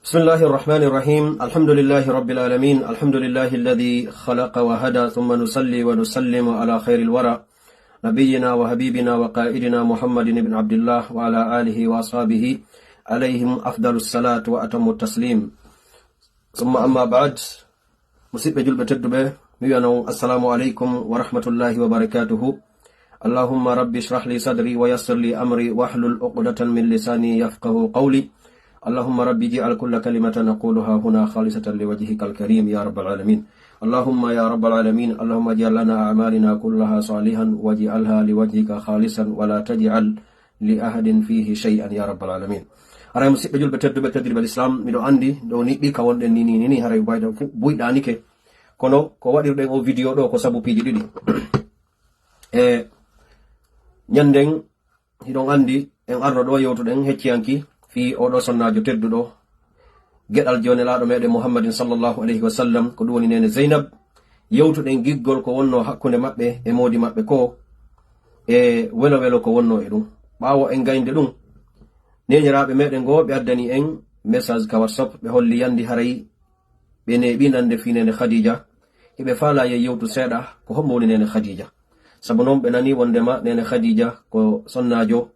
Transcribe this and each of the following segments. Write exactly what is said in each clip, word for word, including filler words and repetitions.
بسم الله الرحمن الرحيم. الحمد لله رب العالمين. الحمد لله الذي خلق وهدى، ثم نصلي ونسلم على خير الورى، نبينا وحبيبنا وقائدنا محمد بن عبد الله وعلى آله وأصحابه عليهم أفضل الصلاة وأتم التسليم. ثم أما بعد. Musidɓe julɓe tedduɓe, mi wiyana on, assalamu aleykum wa rahmatullahi wa barakatuhu. اللهم رب اشرح لي صدري ويسر لي أمري واحلل عقدة من لساني يفقه قولي. اللهم رب اجعل كل كلمة نقولها هنا خالصة لوجهك الكريم يا رب العالمين. اللهم يا رب العالمين، اللهم اجعل لنا أعمالنا كلها صالحا واجعلها لوجهك خالصا ولا تجعل لأحد فيه شيئا يا رب العالمين. Haray musidɓe julɓe tedduɓe, teddirɓe l'islam, miɗo andi ɗo niɓɓi ka wonɗen ni, ni, ni, ni, haray bayda fu-, buyɗanike. Kono ko waɗirɗen o vidéo ɗo ko sabu piiji ɗiɗi. E ñanden, hiɗon andi, en arno ɗo yewtuɗen hecciyanki fii oɗo sonnaajo tedduɗo, geɗal jonelaaɗo meɗen Muhammadin sallallahu alayhi wa sallam, ko ɗum woni neene Zeynab. Yewtuɗen giggol ko wonno hakkunde maɓɓe e moodi maɓɓe ko, e welo welo ko wonno e ɗum. Ɓaawo en gaynde ɗum, neeniraaɓe meɗen goo, ɓe addani en message ka WhatsApp, ɓe holli yandi haray ɓe neeɓi nande fii neene Khadija. Hiɓe faalaa yen yewtu seeɗa ko hombo woni neene Khadija. Sabu non ɓe nani wondema neene Khadija ko sonnaajo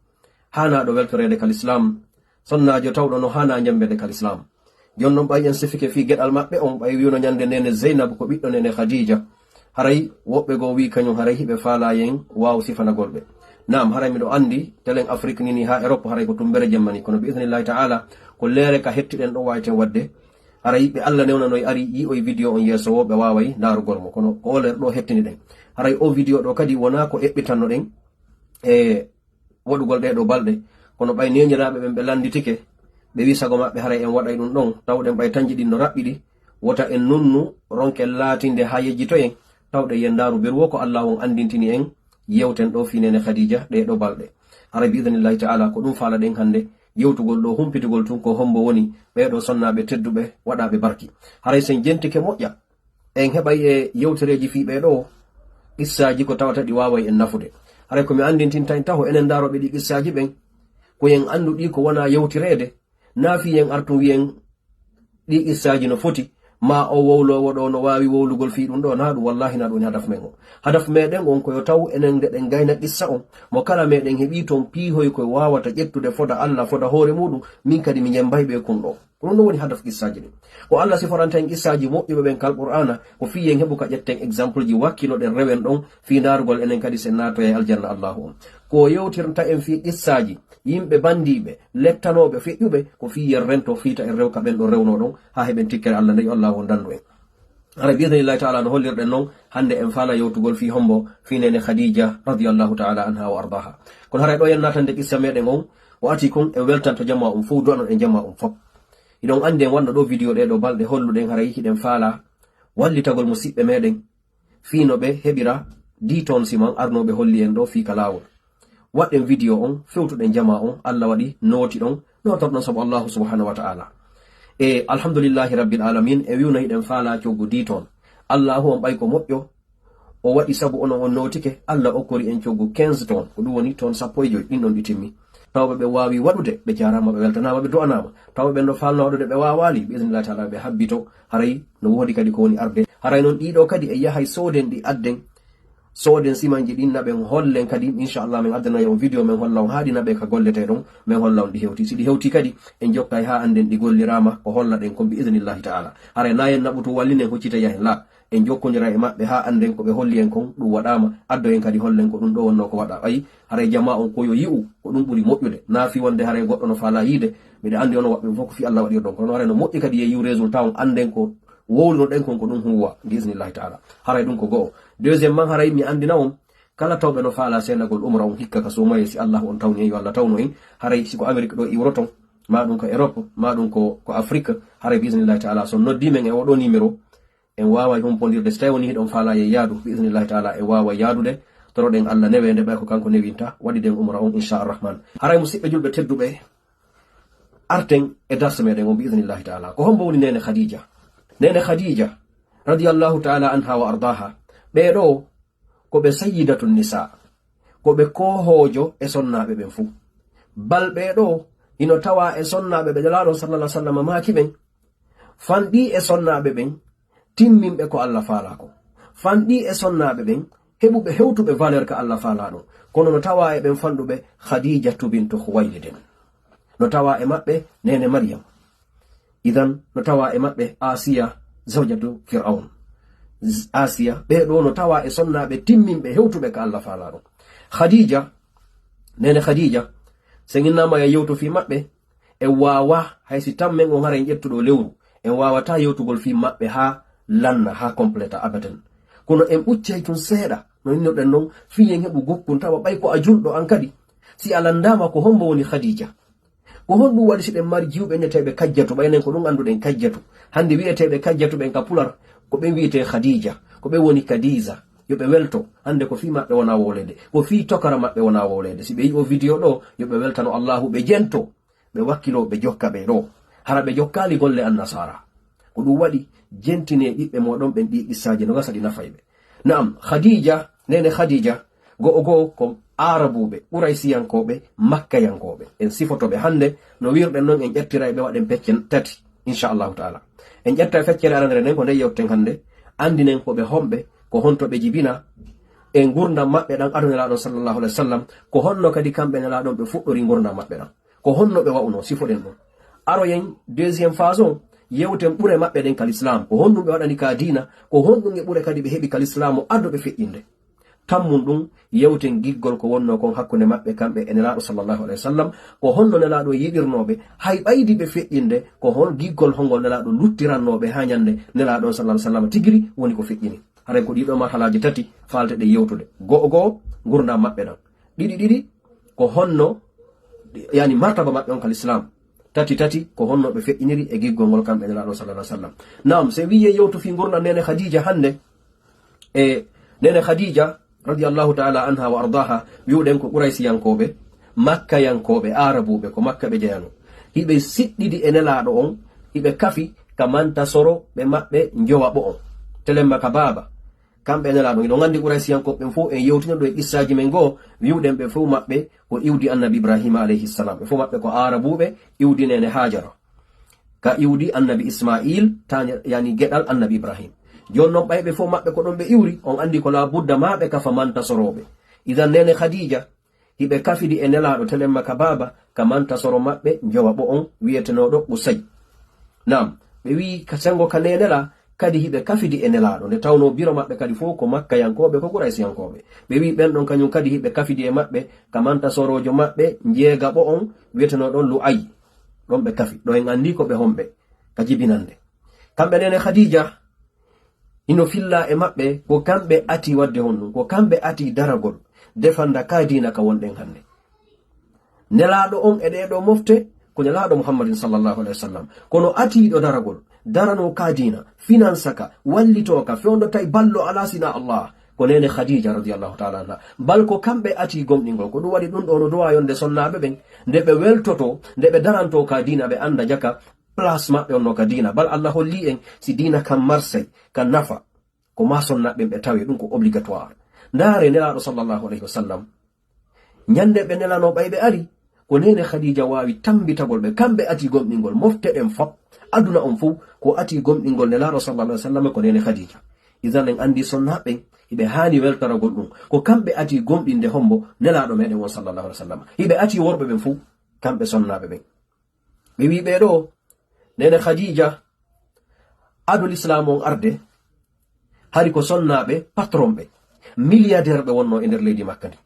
haanaaɗo weltoreede ka l'islam, sonnaajo tawɗo no haanaa njambeede ka l'islam. Jon non ɓay en sifike fii geɗal maɓɓe on, ɓay wi'uno ñande neene Zeynab ko ɓiɗɗo neene Khadija. Haray woɓɓe goo wi'i kañum haray hiɓe faalaa yen waaw sifanagol ɓe. Naam, haray miɗo andi telen Afrique ni, ni haa Europe haray ko tumbere jemmani. Kono bi idnillahi ta'ala, ko leere ka hettiɗen ɗo waawiten waɗde. Haray ɓe Alla newnanoy ari yi'oy vidéo on yeeso woo, ɓe waaway ndaarugol mo. Kono ko o leer ɗo hettiniɗen. Haray o vidéo ɗo kadi wonaa ko eɓɓitannoɗen e waɗugol ɗee ɗoo balɗe. Kono ɓay neeniraaɓe ɓen ɓe lannditike, ɓe wi'i sago maɓɓe haray en waɗay ɗum ɗon, tawɗen ɓay tanji ɗin no raɓɓiɗi, wota en nunnu ronken laatinde haa yejjitoyen, tawɗen yen ndaaru beru woo ko Alla on anndintini en, yewten ɗoo fii neene Khadija ɗee ɗoo balɗe. Haray bi idnillahi ta'ala ko ɗum faalaɗen hannde, yewtugol ɗoo, humpitugol tun ko hombo woni ɓee ɗoo sonnaaɓe tedduɓe waɗaaɓe barki. Haray sen jentike moƴƴa, en heɓay e yewtereeji fii ɓee ɗoo qissaaji ko tawata ɗi waaway en nafude. Haray ko mi anndintinta en taho enen ndaarooɓe ɗi qissaaji ɓen, ko yen anndu ɗi ko wonaa yewtireede, naa fii yen artun wi'en ɗi qissaaji no foti, maa o wowloowo ɗoo no waawi wowlugol fii ɗum ɗoo, naa ɗum, wallaahi naa ɗum woni hadaf men on. Hadaf meɗen on ko yo taw enen nde ɗen gayna qissa on, mo kala meɗen heɓii ton piihoy ko waawata ƴettude foda Alla, foda hoore muuɗum, min kadi mi jemmbay ɓe kun ɗoo. Ko ɗum ɗon woni hadaf qissaaji ɗin. Ko Alla siforanta en qissaaji moƴƴuɓe ɓen kal Qur'aana, ko fii yen heɓu ka ƴetten exemple ji, wakkiloɗen, rewen ɗon, fii ndaarugol enen kadi sen naatoyay aljanna Allaahu on. Ko yewtirta en fii qissaaji yimɓe banndiiɓe, lettanooɓe, feƴƴuɓe, ko fii yen rento, fii ta en rew ka ɓen ɗon rewnoo ɗon, haa heɓen tikkere Alla nden, yo Allaahu on danndu en. Haray bi idnillahi ta'ala no hollirɗen non, hannde en faala yewtugol fii hombo, fii neene Khadija radiyallahu ta'ala anha wa ardaha. Kono haray ɗo yen naatande qissa meɗen on, o ati kon en weltanto jamaa on fow, du'ano en jamaa on fow. Hiɗon anndi en wanno ɗoo vidéo ɗee ɗoo balɗe holluɗen haray hiɗen faala wallitagol musiɓɓe meɗen fii no ɓe heɓira dix tonnes siman arnooɓe holli en ɗoo fii ka laawol. Waɗɗen vidéo on, fewtuɗen jamaa on, Alla waɗi nooti ɗon, nootorɗon sabu Allaahu subhanahu wa ta'ala. E alhamdulillahi rabbil alamin, e wi'uno hiɗen faala coggu dix tonnes. Allaahu on ɓay ko moƴƴo, o waɗi sabu onon on nootike, Alla okkori en coggu quinze tonnes, ko ɗum woni tonnes sappo e joy, ɗin ɗon ɗi timmi. Tawɓe ɓe waawi waɗude, ɓe jaaraama, ɓe weltanaama, ɓe du'anaama. Tawɓe ɓen no faalno waɗude, ɓe waawaali, bi idnillahi ta'ala ɓe habbito, haray no woodi kadi ko woni arde. Haray non ɗiɗo kadi en yahay sooden ɗi adden, sooden simanji ɗin naɓen hollen kadi, inchallah, min addana on vidéo, min holla on haa ɗi naɓe ka gollete ɗon, min holla on ɗi hewti. Si ɗi hewti kadi, en jokkay haa annden ɗi golliraama, ko hollaɗen kon bi idnillahi ta'ala. Haray na en naɓutu wallinen huccita yahen, la. En jokkondira e maɓɓe haa annden ko ɓe holli en kon, ɗum waɗaama, addoyen kadi hollen ko ɗum ɗo wonno ko waɗa. Ayi, haray jamaa on ko yo yi'u, ko ɗum ɓuri moƴƴude. Na fii wonde haray goɗɗo no faalaa yiide, miɗa anndi onon woɓɓe fof ko fii Alla waɗirɗon. Kono haray no moƴƴi kadi yo yi'u résultat on, annden ko wowlunoɗen kon ko ɗum huwa, bi idnillahi ta'ala. Haray ɗum ko go'o. Deuxièmement, haray mi anndina on, kala tawɓe no faalaa seenagol umra on hikka ka suumayee, si Alla on tawni en, yo Alla tawnu en. Haray si ko Amérique ɗo iwroton, maa ɗum ko Europe, maa ɗum ko, ko Afrique, haray bi idnillahi ta'ala, so noddii men e oo ɗoo numéro, en waaway humpondirde. So tawii wonii hiɗon faalaa yen yaadu, bi idnillahi ta'ala, en waaway yaadude. Toroɗen Alla neweende ɓay ko kanko newinta, waɗiden umra on, inchallah rahman. Haray musiɓɓe julɓe tedduɓe, arten e darse meɗen on, bi idnillahi ta'ala. Ko hombo woni neene Khadija? Neene Khadija, radiyallahu ta'ala anha wa ardaha, ɓee ɗoo ko ɓe sayyidatu nisa, ko ɓe koohoojo e sonnaaɓe ɓen fuu. Bal ɓee ɗoo hino tawaa e sonnaaɓe ɓe Nelaaɗo sallallahu alaihi wasallam maaki ɓen, fanɗii e sonnaaɓe ɓen timminɓe ko Allah faalaa kon. Fanɗii e sonnaaɓe ɓen heɓuɓe hewtuɓe valeur ka Allah faalaa ɗon. Kono no tawaa e ɓen fanɗuɓe Khadijatu bintu Khuwaylid en. No tawaa e maɓɓe neene Maryam. Idan no tawaa e maɓɓe Asiya zawjatu Fir'awn. Z-, Asiya, ɓee ɗoo no tawaa e sonnaaɓe timminɓe hewtuɓe ka Allah faalaa ɗon. Khadija, neene Khadija, sen innaama e yewto fii maɓɓe, en waawaa, hay si tammen on hara en ƴettuɗo lewru, en waawataa yewtugol fii maɓɓe haa lanna, haa completa abadan. Kono en ɓuccay tun seeɗa, no innirɗen non, fii en heɓu gokkun tawa ɓay ko a julɗo an kadi. Si a lanndaama ko hombo woni Khadija? Ko honɗun waɗi si ɗen mari jiwɓe inneteeɓe Kajjatu, ɓay enen ko ɗun annduɗen Kajjatu? Hannde wi'eteeɓe Kajjatu ɓen ka pular, ko ɓen wi'etee Khadija, ko ɓen woni Kadiza. Yo ɓe welto, hannde ko fii maɓɓe wonaa wowleede, ko fii tokara maɓɓe wonaa wowleede. Si ɓe yi'o video ɗoo, yo ɓe weltano Allaahu, ɓe jento, ɓe wakkiloo, ɓe jokka ɓee ɗoo. Hara ɓe jokkaali golle Annasaara. Ko ɗun waɗi, jentinee ɓiɓɓe mooɗon ɓen ɗii qissaaji no gasa ɗi nafay ɓe. Na'am, Khadija, neene Khadija, go'o go'o ko Aarabuuɓe, Quraysiyankooɓe, Makkayankooɓe. En sifoto ɓe hannde, no wi'irɗen non en ƴettiray ɓe waɗen pecce tati, insha Allahu ta'ala. En ƴettay feccere aranere nden ko nde yewten hannde, anndinen ko ɓe homɓe, ko honto ɓe jibina, e ngurndan maɓɓe ɗan ado Nelaaɗo sallallahu alaihi wasallam, ko honno kadi kamɓe Nelaaɗo on ɓe fuɗɗori ngurndan maɓɓe ɗan. Ko honno ɓe wa'unoo? Sifoɗen ɗun. Aroyen deuxième phase on, yewten ɓure maɓɓe ɗen ka lislaam. Ko honɗun ɓe waɗani ka diina? Ko honɗun e ɓure kadi ɓe heɓi ka lislaamu ado ɓe feƴƴinde? Tammun ɗun, yewten giggol ko wonnoo kon hakkunde maɓɓe kamɓe e Nelaaɗo sallallahu alaihi wasallam. Ko honno Nelaaɗo yiɗirnoo ɓe? Hay ɓaydi ɓe feƴƴinde, ko hon giggol hongol Nelaaɗo luttirannoo ɓe haa ñande Nelaaɗo on sallallahu alaihi wasallam tigiri woni ko feƴƴini? Haray ko ɗii ɗoo marhalaaji tati faalteɗen yewtude. Go'o go'o, ngurndan maɓɓe ɗan. Ɗiɗi ɗiɗi, ko honno, yani, martaba maɓɓe on ka lislaam. Tati tati, ko honno ɓe feƴƴiniri e giggol ngol kamɓe Nelaaɗo sallallahu alaihi wasallam. Naam, si en wi'i en yewtu fii ngurndan neene Khadija hannde, e neene Khadija radiyallahu ta'ala anha wa ardaha, wi'uɗen ko Quraysiyankooɓe, Makkayankooɓe, Aarabuuɓe, ko Makka ɓe jeyano. Hiɓe siɗɗidi e Nelaaɗo on, hiɓe kafi ka mantasoroɓe maɓɓe njowaɓo on. Telemma ka baaba. Kamɓe e Nelaaɗo, hiɗon anndi Quraysiyankooɓe ɓen fow, en yewtino ɗo e qissaaji men goo, wi'uɗen ɓe fow maɓɓe ko iwdi Annabi Ibrahima alayhi salam. Ɓe fow maɓɓe ko Aarabuuɓe, iwdi neene Haajara. Ka iwdi Annabi Isma'iil, taa-, yani geɗal Annabi Ibrahim. Jooni non, ɓay ɓe fow maɓɓe ko ɗon ɓe iwri, on anndi ko laa budda maa ɓe kafa mantasorooɓe. Idan neene Khadija, hiɓe kafidi e Nelaaɗo telemma ka baaba, ka mantasoro maɓɓe njowaɓo on wi'etenooɗo Qusay. Naam, ɓe wi'i ka senngo ka neene la, kadi hiɓe kafidi e Nelaaɗo, nde tawnoo biro maɓɓe kadi fow ko Makkayankooɓe, ko Quraysiyankooɓe. Ɓe wi'i ɓen ɗon kañun kadi hiɓe kafidi e maɓɓe, ka mantasoroojo maɓɓe njeegaɓo on wi'etenooɗon Lu'ay. Ɗon ɓe kafi, ɗo en anndi ko ɓe homɓe, ka jibinannde. Kamɓe neene Khadija, hino fillaa e maɓɓe, ko kamɓe atii waɗde honɗun, ko kamɓe atii daragol, defanda ka diina ka wonɗen hannde. Nelaaɗo on e ɗee ɗoo mofte, ko Nelaaɗo Muhammadin sallallahu alaihi wasallam. Kono atiiɗo daragol, daranoo ka diina, finansa ka, wallitoo ka, fewndo tawi ballo alaa sinaa Allah, ko neene Khadija radiyallahu ta'ala anha. Bal ko kamɓe atii gomɗingol, ko ɗun waɗi ɗun ɗoo no duwaa yonde sonnaaɓe ɓen, nde ɓe weltotoo, nde ɓe darantoo ka diina, ɓe annda jaka, place maɓɓe on no ka diina. Bal Allah hollii en, si diina kan marsay, ka nafa, ko maa sonnaaɓe ɓen ɓe tawee, ɗun ko obligatoire. Ndaaree Nelaaɗo sallallahu alaihi wasallam, ñande ɓe nelanoo ɓay ɓe ari, ko neene Khadija waawi tammbitagol ɓe, kamɓe atii gomɗingol, mofte ɗen fop, aduna on fow, ko atii gomɗingol Nelaaɗo sallallahu alaihi wasallam ko neene Khadija. Idan en anndi sonnaaɓe ɓen, hiɓe haani weltoragol ɗun. Ko kamɓe atii gomɗinde hombo Nelaaɗo meɗen on sallallahu alaihi wasallam. Hiɓe atii worɓe ɓen fow, kamɓe sonnaaɓe ɓen. Ɓe wi'i ɓee ɗoo, neene Khadija, ado lislaamu on arde, hari ko sonnaaɓe, patron ɓe, milliardaire ɓe wonnoo e nder leydi Makka ndin.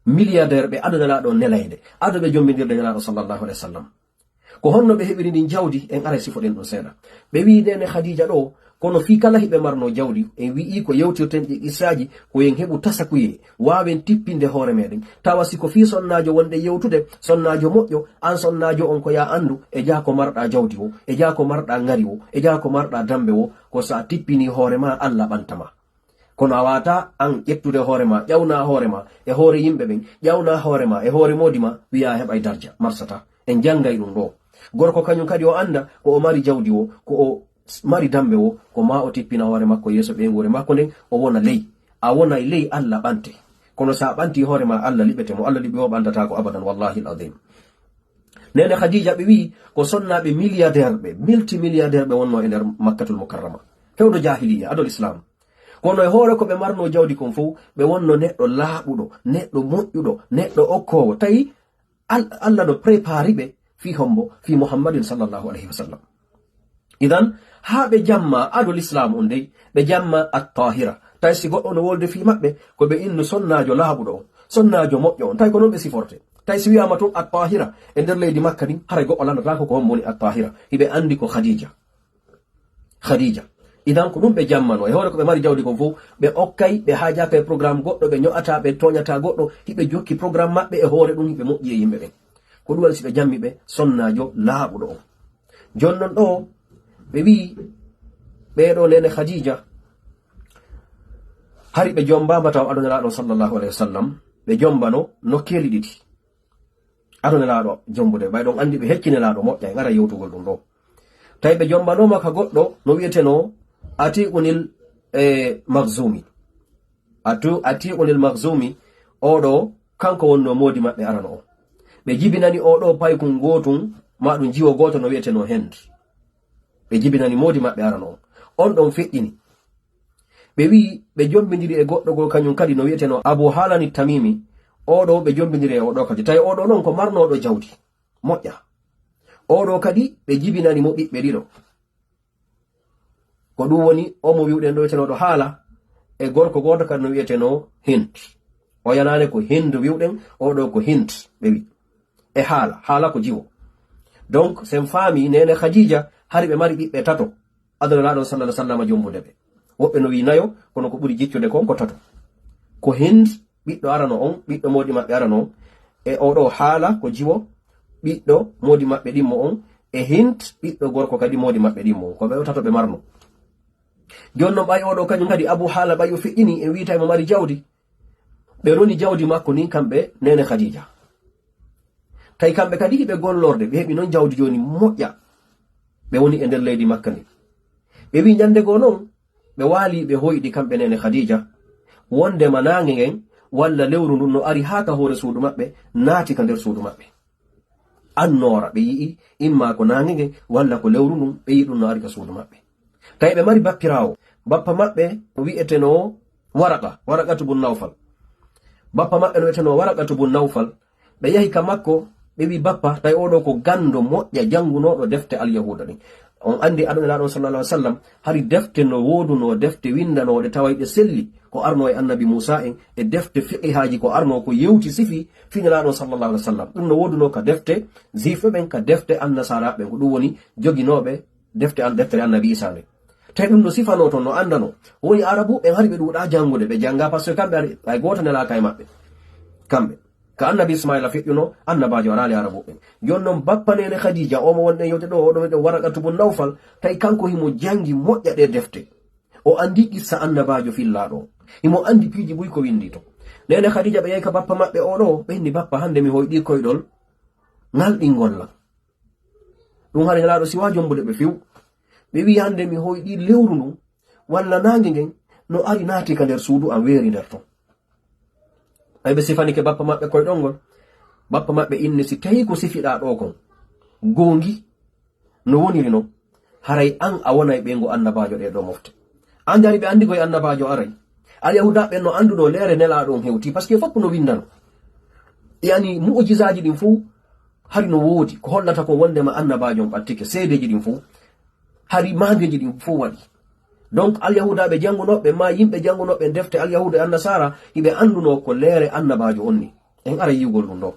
Milliardaire ɓe ado Nelaaɗo on nelayde, ado ɓe jommbindirde Nelaaɗo sallallahu alaihi wasallam. Ko honno ɓe heɓiri ndin jawdi? En aray sifoɗen ɗun seeɗa. Ɓe wi'i neene Khadija ɗoo, kono fii kala hiɓe marnoo jawdi, en wi'ii ko yewtirten ɗi qissaaji, ko en heɓu tasakuyee, waawen tippinde hoore meɗen. Tawa si ko fii sonnaajo wonɗen yewtude, sonnaajo moƴƴo, an sonnaajo on ko yaa anndu, e jaa ko marɗaa jawdi woo, e jaa ko marɗaa ŋari woo, e jaa ko marɗaa dammbe woo, ko si a tippinii hoore maa, Alla ɓanta ma. Kono a waawataa an ƴettude hoore maa, ƴawnaa hoore maa e hoore yimɓe ɓen, ƴawnaa hoore maa e hoore moodi maa, wi'aa a heɓay darja, marsataa. En janngay ɗun ɗoo. Gorko kañun kadi o annda ko o mari jawdi woo, ko o s-, mari dammbe woo, ko maa o tippina hoore makko yeeso ɓeynguure makko nden, o wona ley. A wonay ley, Alla ɓante. Kono si a ɓantii hoore maa, Alla liɓete mo. Alla liɓi o ɓantataa ko abadan, wallahi al-azim. Neene Khadija ɓe wi'i ko sonnaaɓe milliardaire ɓe, multimilliardaire ɓe wonno e nder Makkatul Mukarrama. Fewndo jahiliya, adol Islam. Kono e hoore ko ɓe marno jawdi kon fof, ɓe wonno neɗɗo laaɓuɗo, neɗɗo moƴƴuɗo, neɗɗo okkoowo. Tawi Al-, Allah no prépari ɓe fii hombo, fii Muhammadin sallallahu alayhi wa sallam. Idan, haa ɓe jamma adol Islam on dey, ɓe jamma At-Tahira. Tawi si goɗɗo no wolde fii maɓɓe, ko ɓe innu sonnaajo laaɓuɗo on, sonnaajo moƴƴo on. Tawi ko non ɓe siforte. Tawi si wi'aama tun At-Tahira, e nder leydi Makka ndin, haray goɗɗo landataako ko hombo woni At-Tahira. Hiɓe andi ko Khadija. Khadija. Idan ko ɗum ɓe jammano. E hoore ko ɓe mari jawdi kon fof, ɓe okkay, ɓe haajaaka e programme goɗɗo, ɓe ño'ata, ɓe tooñata goɗɗo, hiɓe jokki programme maɓɓe e hoore ɗum, hiɓe moƴƴi e yimɓe ɓen. Ko ɗum waɗi si ɓe jammi ɓe sonnaajo laaɓuɗo on. Jooni non ɗo, ɓe wi'i, ɓee ɗo neene Khadija, hari ɓe jombaama taw Aduna Laaɗo sallallahu alayhi wa sallam, ɓe jombano nokkeeli ɗiɗi. Aduna Laaɗo jombude, ɓay ɗon andi ɓe heccine Laaɗo moƴƴa, en ara yewtugol ɗum ɗo. Tawi ɓe jombanooma ka goɗɗo no wi'etenoo Atiqunil, e, Makhzumi. Atu-, Atiqunil Makhzumi, oo ɗo, kanko wonnoo moodi maɓɓe arano on. Ɓe jibinani oo ɗo paykun gootun, maa ɗum jiwo gooto no wi'etenoo Hind. Ɓe jibinani moodi maɓɓe arano on. On ɗon feƴƴini. Ɓe wi'i ɓe jombindiri e goɗɗo goo, kañum kadi no wi'etenoo Abu Haalani Tamimi. Oo ɗo ɓe jombindiri e oo ɗo kadi. Tawi oo ɗo non ko marnooɗo jawdi moƴƴa. Oo ɗo kadi ɓe jibinani mo ɓiɓɓe ɗiɗo. Ko ɗum woni omo wi'uɗen ɗo wi'etenooɗo Haala e gorko gooto kadi no wi'etenoo Hind. O yanaane ko Hind wi'uɗen, oo ɗo ko Hind ɓe wi'. E Haala, Haala ko jiwo. Donc, sen faami neene Khadija hari ɓe mari ɓiɓɓe tato. Aduna Laaɗo sallallahu alaihi wasallam jombude ɓe. Woɓɓe no wi'i nayo, kono ko ɓuri jiccude kon ko tato. Ko Hind, ɓiɗɗo arano on, ɓiɗɗo moodi maɓɓe arano on. E oo ɗo Haala ko jiwo, ɓiɗɗo moodi maɓɓe ɗimmo on. E Hind, ɓiɗɗo gorko kadi moodi maɓɓe ɗimmo on. Ko ɓe o tato ɓe marno. Jooni non ɓay oo ɗo kañum kadi Abu Haala ɓay o feƴƴini e wi'ita mo mari jawdi. Ɓe roni jawdi makko ndin kamɓe neene Khadija. Tawi kamɓe kadi hiɓe gollorde, ɓe heɓi non jawdi jooni moƴƴa. Ɓe woni e nder leydi Makka ndin. Ɓe wi'i ñande goo non, ɓe waali ɓe hoyɗi kamɓe neene Khadija, wondema naange ngen walla lewru ndun no ari haa ka hoore suudu maɓɓe, naati ka nder suudu maɓɓe. Annoora ɓe yi'i, imma ko naange ngen walla ko lewru ndun, ɓe yi'i ɗum no ari ka suudu maɓɓe. Tawi ɓe mari bappiraawo, bappa maɓɓe o wi'etenoo Waraqa, Waraqatu bun Nawfal. Bappa maɓɓe no wi'etenoo Waraqatu bun Nawfal. Ɓe yahi ka makko, ɓe wi'i, "Bappa, tawi oo ɗo ko ganndo moƴƴa janngunooɗo defte Alyahuuda ɗen." On anndi Aduna Laaɗo sallallahu alaihi wasallam, hari defte no woodunoo, defte winndanooɗe tawa ɗe selli, ko arnoo e Annabi Muusaa en, e defte fiqihaaji ko arnoo ko yewti sifi fii Nelaaɗo sallallahu alaihi wasallam. Ɗum no woodunoo ka defte Juifɓe ɓen, ka defte Annasaaraaɓe ɓen, ko ɗum woni joginooɓe defte an-, deftere Annabi Iisaa nden. Tawi ɗum no sifanoo toon, no anndanoo. Woni Arabuɓe ɓen hari ɓe ɗuuɗaa janngude, ɓe janngaa, parce que kamɓe hari, hay gooto nelaaka e maɓɓe. Kamɓe. Ka Annabi Ismaila feƴƴunoo, annabaajo araali Arabuɓe ɓen. Jooni non bappa neene Khadija, o mo wonɗen yewtude ɗo, oo ɗo wi'etenoo Waraqatu bun Nawfal, tawi kanko himo janngi moƴƴa ɗee defte. O anndi qissa annabaajo fillaaɗo on. Himo anndi piiji buy ko winndii ton. Neene Khadija ɓe yahi ka bappa maɓɓe oo ɗo, ɓe inni, "Bappa, hannde mi hoyɗii koyɗol ŋalɗingol lan." Ɗum hari Nelaaɗo siwaa jombude ɓe few. Ɓe wi'i, "Hannde mi hoyɗii lewru ndun, walla naange ngen no ari naati ka nder suudu an, weeri nder ton." Ay ɓe sifanike bappa maɓɓe koyɗol ngol. Bappa maɓɓe inni, "Si tawii ko sifiɗaa ɗoo kon goongi no woniri non, haray an a wonay ɓeyngu annabaajo ɗee ɗoo mofte." An jari ɓe anndi koye annabaajo aray. Alyahuuda ɓen no anndunoo leere Nelaaɗo on hewti, parce que fof no winndano. Yani mu'jizaaji ɗin fof hari no woodi, ko hollata ko wondema annabaajo on ɓattike, seedeeji ɗin fof. Hari maageeji ɗin fof waɗi. Donc, Alyahuudaaɓe janngunooɓe, maa yimɓe janngunooɓe defte Alyahuuda e Annasaara, hiɓe anndunoo ko leere annabaajo on ni. En ara yi'ugol ɗum ɗo.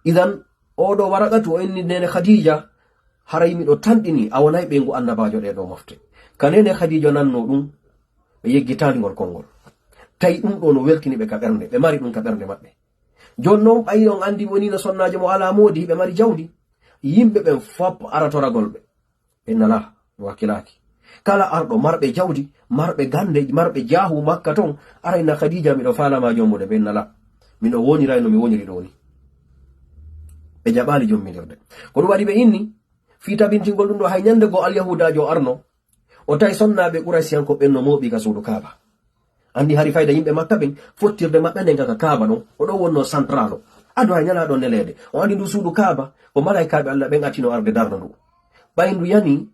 Idan, oo ɗo Waraqatu o inni neene Khadija, haray miɗo tanɗini, a wonay ɓeyngu annabaajo ɗee ɗoo mofte. Ka neene Khadija nannoo ɗum, ɓe yeggitaali ngol konngol. Tawi ɗum ɗo no weltini ɓe ka ɓernde, ɓe mari ɗum ka ɓernde maɓɓe. Jooni non, ɓay on anndi woni no sonnaajo mo alaa moodi, hiɓe mari jawdi. Yimɓe ɓen fop aratoragol ɓe. Ɓe nalaa, ɓe wakkilaaki. Kala arɗo marɓe jawdi, marɓe gannde, marɓe jaahu Makka ton, aray na Khadija, miɗo faalaa ma jombude, ɓe nalaa. Miɗo woniray no mi woniri ɗoo ni. Ɓe jaɓaali jombindirde. Ko ɗum waɗi ɓe inni, fii tabintingol ɗum ɗo, hay ñande goo Alyahuudaajo arno, o tawi sonnaaɓe Quraysiyankooɓe ɓen no mooɓi ka suudu Kaaba. Anndi hari fayda yimɓe Makka ɓen, fottirde maɓɓe nden ka Kaaba ɗon, o ɗon wonnoo santralo. Ado hay nelaaɗo neleede. O anndi ndu suudu Kaaba, ko malaykaaɓe Allah ɓen attino arde darna ndu. Ɓay ndu yani,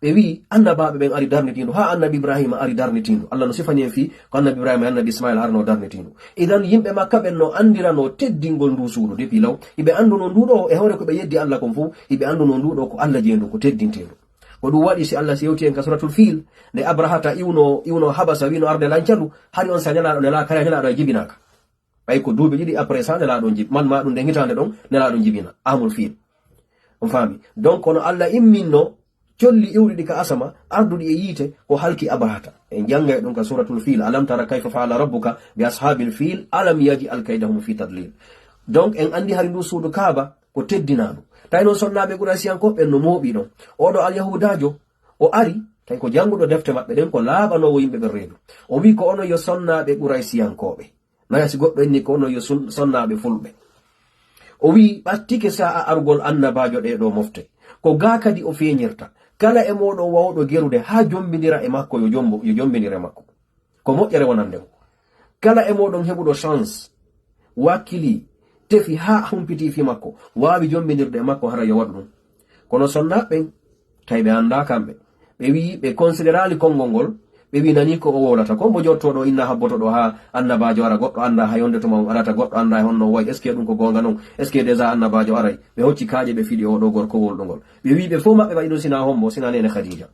ɓe wi'i, annabaaɓe ɓen ari darnitii ndu, haa annabi Ibrahima ari darnitii ndu. Allah no sifani en fii ko annabi Ibrahima e annabi Ismaila arno darnitii ndu. Idan yimɓe Makka ɓen no anndirano teddingol ndu suudu depuis law. Hiɓe annduno ndu ɗo e hoore ko ɓe yeddi Allah kon fow, hiɓe annduno ndu ɗo ko Allah jeyi ndu, ko teddintee ndu. Ko ɗum waɗi si Allah si yewti en ka Suratul Fiil, nde Abrahata iwno, iwno Habasa, wi'no arde lanca ndu, hari on sa nelaaɗo nelaa, kala nelaaɗo e jibinaaka. Ɓay ko duuɓi ɗiɗi après ça nelaaɗo jib-, man ma ɗum nden hitaande ɗon nelaaɗo jibina, amul fiil. On faami? Donc, kono Allah imminno colli iwruɗi ka asama, arduɗi e yiite, ko halki Abrahata. En janngay ɗum ka Suratul Fiil, "Alam tara kayfa fa'ala rabbuka bi ashabil fiil, alam yaj'al kaydahum fi tadlil." Donc, en anndi hari ndu suudu Kaaba ko teddinaandu. Tawi noon sonnaaɓe Quraysiyankooɓe ɓen no mooɓi ɗon. Oɗo alyahudaajo, o ari, tawi ko jannguɗo defte maɓɓe ɗen, ko laaɓanoowo yimɓe ɓen reedu. O wi'i ko onon yo sonnaaɓe Quraysiyankooɓe. Naya si goɗɗo inni ko onon yo sun-, sonnaaɓe fulɓe. O wi'i ɓattike sa'a arugol annabaajo ɗee ɗoo mofte. Ko gaa kadi o feeñirta. Kala e mooɗon wawɗo gerude haa jombindira e makko, yo jombo, yo jombindir e makko. Ko moƴƴere wonande mo. Kala e mooɗon heɓuɗo chance, wakkili, tefi haa humpiti fii makko, waawi jombindirde e makko, hara yo waɗu ɗum. Kono sonnaaɓe ɓen, tawi ɓe anndaa kamɓe. Ɓe wi'i, ɓe considérali konngol ngol, ɓe wi'i nani ko o wowlata. Ko mbo jotto ɗo inna habboto ɗo haa annabaajo ara, goɗɗo anndaa hay honde tuma on arata, goɗɗo anndaa hay honno o wayi, est-ce que ɗum ko goonga non? Est-ce que déjà annabaajo aray? Ɓe hocci kaaƴe, ɓe fiɗi oo ɗoo gorko wowluɗo ngol. Ɓe wi'i ɓe fow maɓɓe waɗi ɗum sina hombo, sina neene Khadija.